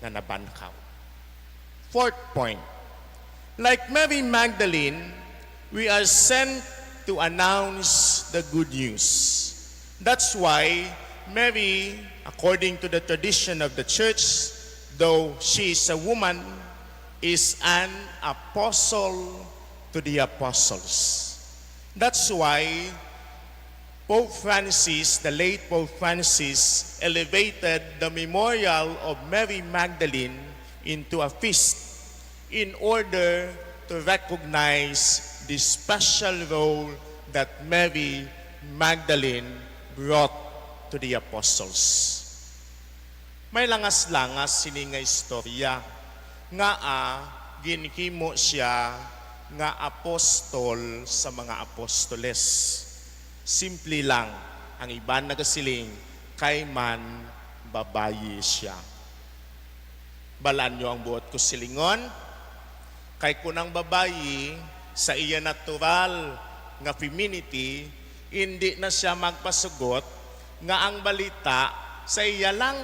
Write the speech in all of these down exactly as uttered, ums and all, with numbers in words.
nga nabanhaw. Fourth point, like Mary Magdalene, we are sent to announce the good news. That's why Mary, according to the tradition of the church, though she is a woman, is an apostle to the apostles. That's why Pope Francis, the late Pope Francis, elevated the memorial of Mary Magdalene into a feast in order to recognize the special role that Mary Magdalene brought to the apostles. May langas-langas sini nga istorya nga, ah, ginhimo siya nga apostol sa mga apostoles. Simple lang, ang iban nagasiling, kay man babayi siya. Balaan niyo ang buot ko silingon, kay kun ang babayi sa iya natural nga femininity, indi na siya magpasugot nga ang balita sa iya lang.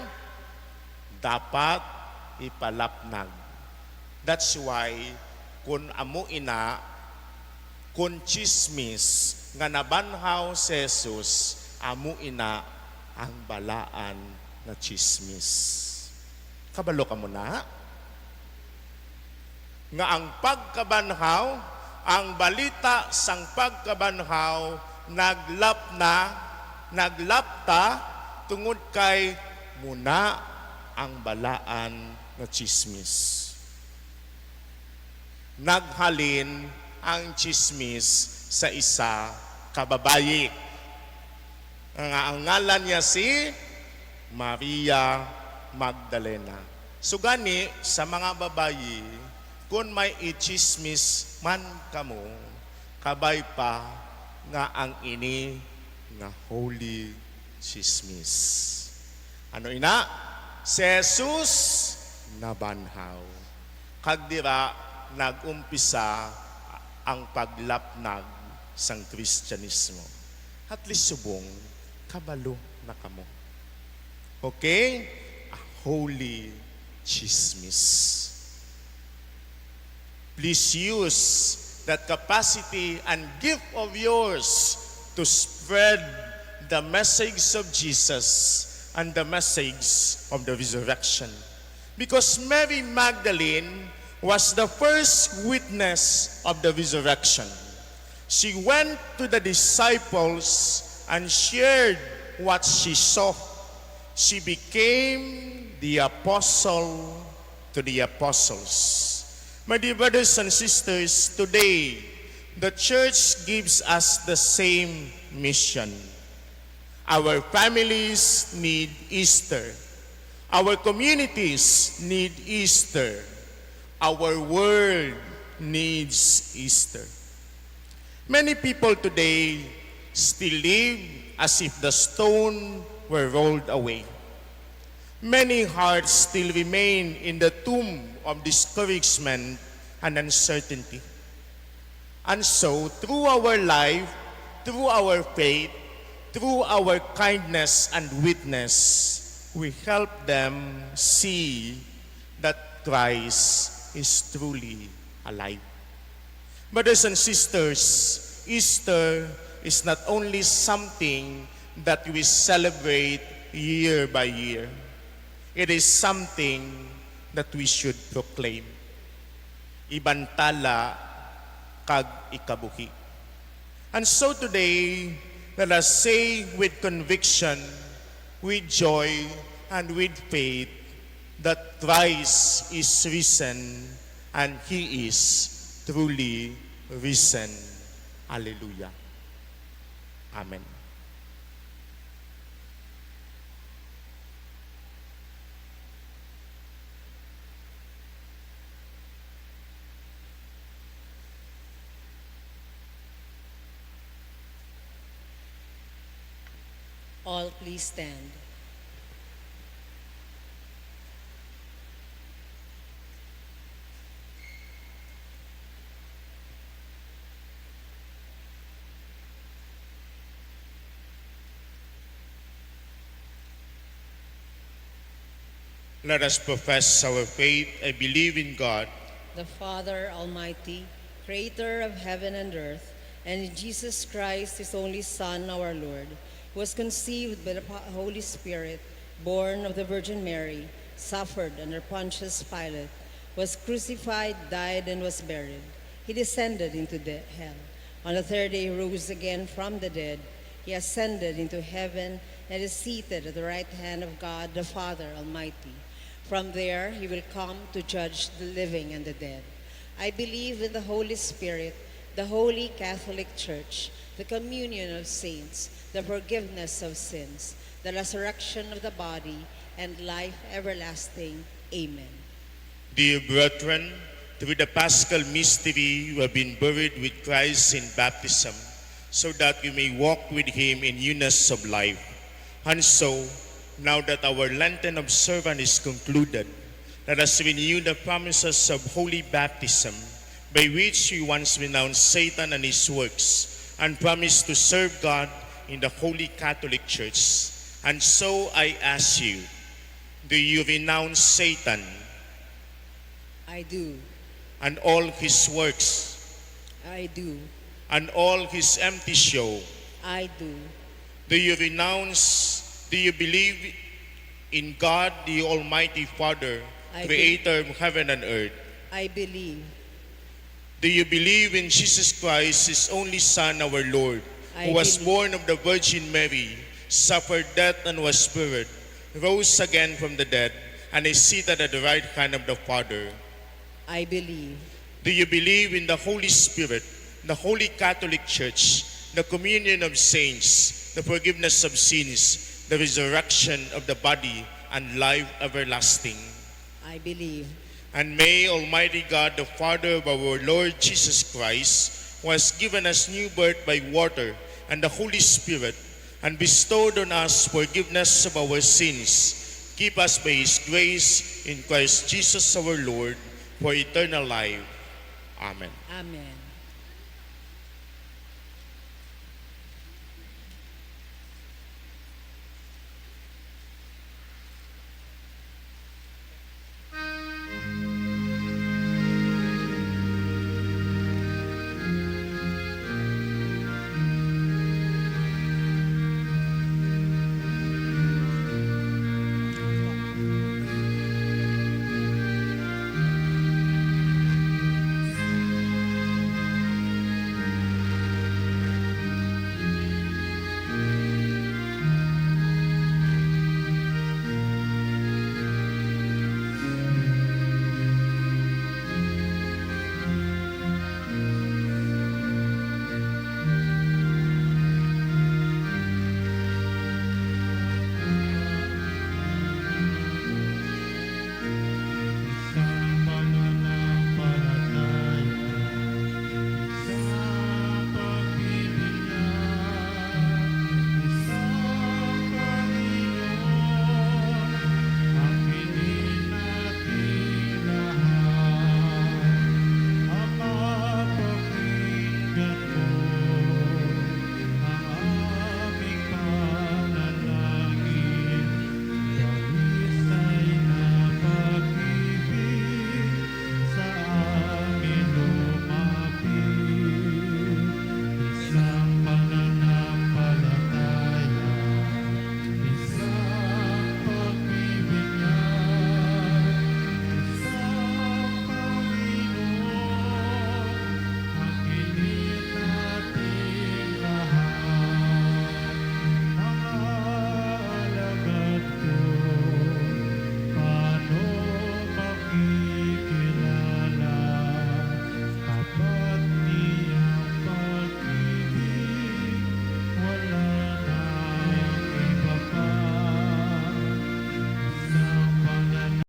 Dapat ipalapnag. That's why, kun amo ina, kun chismis nga nabanhaw si Jesus, amo ina ang balaan nga chismis. Kabalo kamo na nga ang pagkabanhaw, ang balita sang pagkabanhaw, naglapna, naglapta, tungod kay muna ang balaan nga chismis. Naghalin ang chismis sa isa ka babayi nga ang ngalan niya si Maria Magdalena. So gani, sa mga babayi, kun may itsismis man kamo, kabay pa nga ang ini nga holy chismis. Ano ina? Si Jesus nabanhaw. Kag dira nag-umpisa ang paglapnag sang Kristiyanismo. At least subong, kabalo na kamo. Okay? A holy chismis. Please use that capacity and gift of yours to spread the message of Jesus and the message of the resurrection. Because Mary Magdalene was the first witness of the resurrection. She went to the disciples and shared what she saw. She became the apostle to the apostles. My dear brothers and sisters, today, the church gives us the same mission. Our families need Easter. Our communities need Easter. Our world needs Easter. Many people today still live as if the stone were rolled away. Many hearts still remain in the tomb of discouragement and uncertainty. And so, through our life, through our faith, through our kindness and witness, we help them see that Christ is truly alive. Brothers and sisters, Easter is not only something that we celebrate year by year. It is something that we should proclaim, ibantala, kag ikabuhi. And so today, let us say with conviction, with joy, and with faith that Christ is risen and He is truly risen. Alleluia. Amen. All please stand. Let us profess our faith. I believe in God, the Father Almighty, creator of heaven and earth, and in Jesus Christ, his only Son, our Lord, who was conceived by the Po- Holy Spirit, born of the Virgin Mary, suffered under Pontius Pilate, was crucified, died, and was buried. He descended into de- hell. On the third day, he rose again from the dead. He ascended into heaven and is seated at the right hand of God the Father Almighty. From there, he will come to judge the living and the dead. I believe in the Holy Spirit, the holy Catholic Church, the communion of saints, the forgiveness of sins, the resurrection of the body, and life everlasting. Amen. Dear brethren, through the Paschal mystery, we have been buried with Christ in baptism, so that we may walk with him in newness of life. And so, now that our Lenten observance is concluded, let us renew the promises of holy baptism, by which we once renounced Satan and his works, and promise to serve God in the Holy Catholic Church. And so I ask you, do you renounce Satan I do. and all his works I do. and all his empty show? I do. Do you renounce, do you believe in God, the Almighty Father, I do. Creator of heaven and earth? I believe. Do you believe in Jesus Christ, his only Son, our Lord, I who was believe. Born of the Virgin Mary, suffered death and was buried, rose again from the dead, and is seated at the right hand of the Father? I believe. Do you believe in the Holy Spirit, the Holy Catholic Church, the communion of saints, the forgiveness of sins, the resurrection of the body, and life everlasting? I believe. And may Almighty God, the Father of our Lord Jesus Christ, who has given us new birth by water and the Holy Spirit, and bestowed on us forgiveness of our sins, keep us by his grace in Christ Jesus our Lord for eternal life. Amen. Amen.